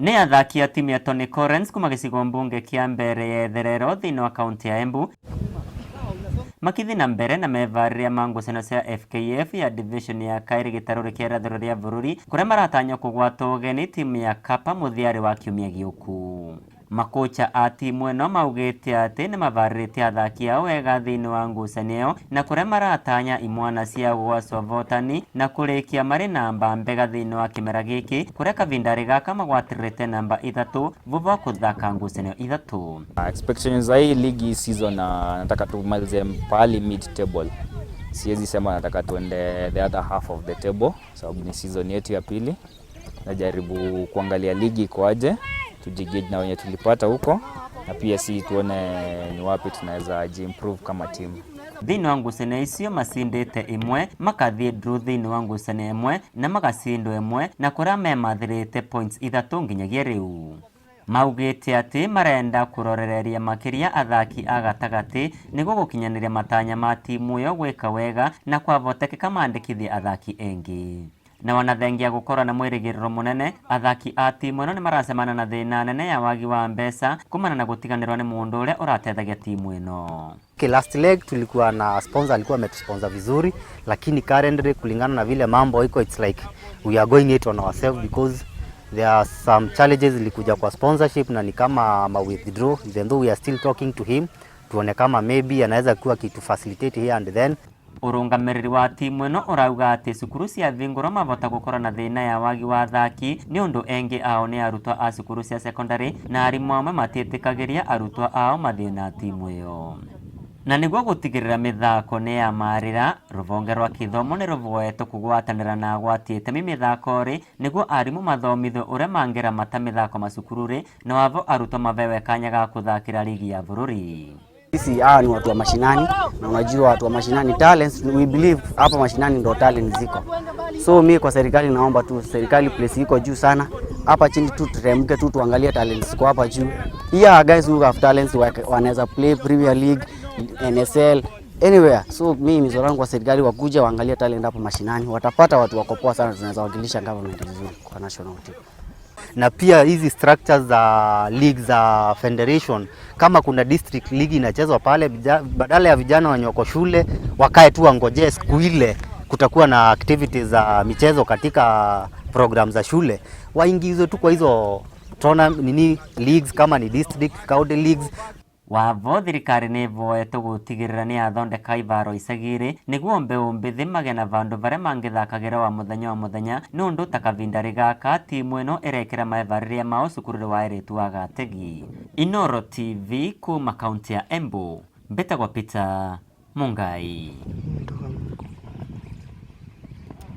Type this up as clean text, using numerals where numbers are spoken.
Nĩ athaki a timu ya Tony Correns kuma gĩcigo mbunge kĩa Mbere ya Itherero thĩinĩ wa kaunti ya Embu makĩthiĩ na mbere na mevarĩria ma ngucanio cia FKF ya division ya kaĩrĩ gĩtarũrĩ kĩa irathĩro rĩa bũrũri kũrĩa maratanywo kũgwata ũgeni timu ya Kapa mũthiarĩ wa kiumia gĩũku. Makocha a timu ĩno maugĩte atĩ nĩmavarĩrĩtie athaki ao wega thĩinĩ wa ngucanio ĩyo na kũrĩa maratanya imwana cia gwacwo avotani na kũrĩkia marĩ namba mbega thĩinĩ wa kĩmera gĩkĩ kũrĩa kavindarĩ gaka magwatĩrĩte namba 3 thutha wa kũthaka ngucanio 3. Expectations za hii ligi hii season, nataka tumalize pahali mid table. Siwezi sema nataka tuende the other half of the table sababu ni season yetu ya pili. Najaribu kuangalia ligi iko aje, tujigauge na wenye tulipata huko na pia si tuone ni wapi tunaweza jiimprove kama team. Thĩinĩ wa ngucanio icio macindĩte 1 makathiĩ draw thĩinĩ wa ngucanio 1 na magacindwo 1 na kũrĩa memathĩrĩte points 3 nginyagia rĩu. Maugĩte atĩ marenda kũrorereria makĩria athaki a gatagatĩ nĩguo gũkinyanĩria matanya ma timu ĩyo gwĩka wega na kwavotekeka mandĩkithie athaki engĩ. Na wanathengia gũkorwo na mwĩrĩgĩrĩro mũnene, athaki a timu ĩno nĩmaracemana na thĩna nene ya wagi wa mbeca kumana na gũtiganĩrwo nĩ mũndũ ũrĩa ũrateithagia timu ĩno. Okay, last leg tulikuwa na sponsor, alikuwa ametusponsor vizuri, lakini currently kulingana na vile mambo iko, it's like we are going it on ourselves because there are some challenges zilikuja kwa sponsorship na ni kama ma withdraw, even though we are still talking to him, tuone kama maybe anaweza kuwa kitu facilitate here and then. Ũrũgamĩrĩri wa timu ĩno ũrauga atĩ cukuru cia thingũrwo mavota gũkorwo na thĩna ya wagi wa athaki nĩ ũndũ engĩ ao nĩ arutwo a cukuru cia secondary na arimũ amwe matiĩtĩkagĩria arutwo ao mathiĩ na timu ĩyo. Na nĩguo gũtigĩrĩra mĩthako nĩ ya marĩra, rũhonge rwa gĩthomo nĩ rũvoetwo kũgwatanĩra na agwati itemi mĩthako rĩ nĩguo arimũ mathomithio ũrĩa mangĩramata mĩthako macukuru-rĩ na wavo arutwo mavewe kanya ga kũthakĩra ligi ya bũrũri. Sisi hawa ni watu wa mashinani na unajua watu wa mashinani talents, we believe hapa mashinani ndo talent ziko. So mi kwa serikali naomba tu serikali place iko juu sana. Hapa chini tu tuteremke tu tuangalie talents ziko hapa juu. Here guys who have talents wanaweza play Premier League, NSL, anywhere. So mi mizo langu kwa serikali wakuja waangalie talent hapa mashinani, watapata watu wako poa sana, tunaweza wakilisha government vizuri kwa national team. Na pia hizi structures za league za federation, kama kuna district league inachezwa pale, badala ya vijana wenye wako shule wakae tu wangojee siku ile kutakuwa na activities za michezo katika program za shule, waingizwe tu kwa hizo tournament, nini leagues, kama ni district county leagues. Wavo thirikari nĩ ĩvoetwo gũtigĩrĩra nĩ yathondeka ivaro icagi-rĩ nĩguo mbeũ mbĩthĩ magĩe na vandũ varĩa mangĩthakagĩra wa mũthenya wa mũthenya nĩ ũndũ ta kavindarĩ gaka timu ĩno ĩrekĩra mevarĩria mao cukuru wa airĩtu wa Gategi. Inooro TV kuma kaunti ya Embu, mbĩtagwo Peter Mungai.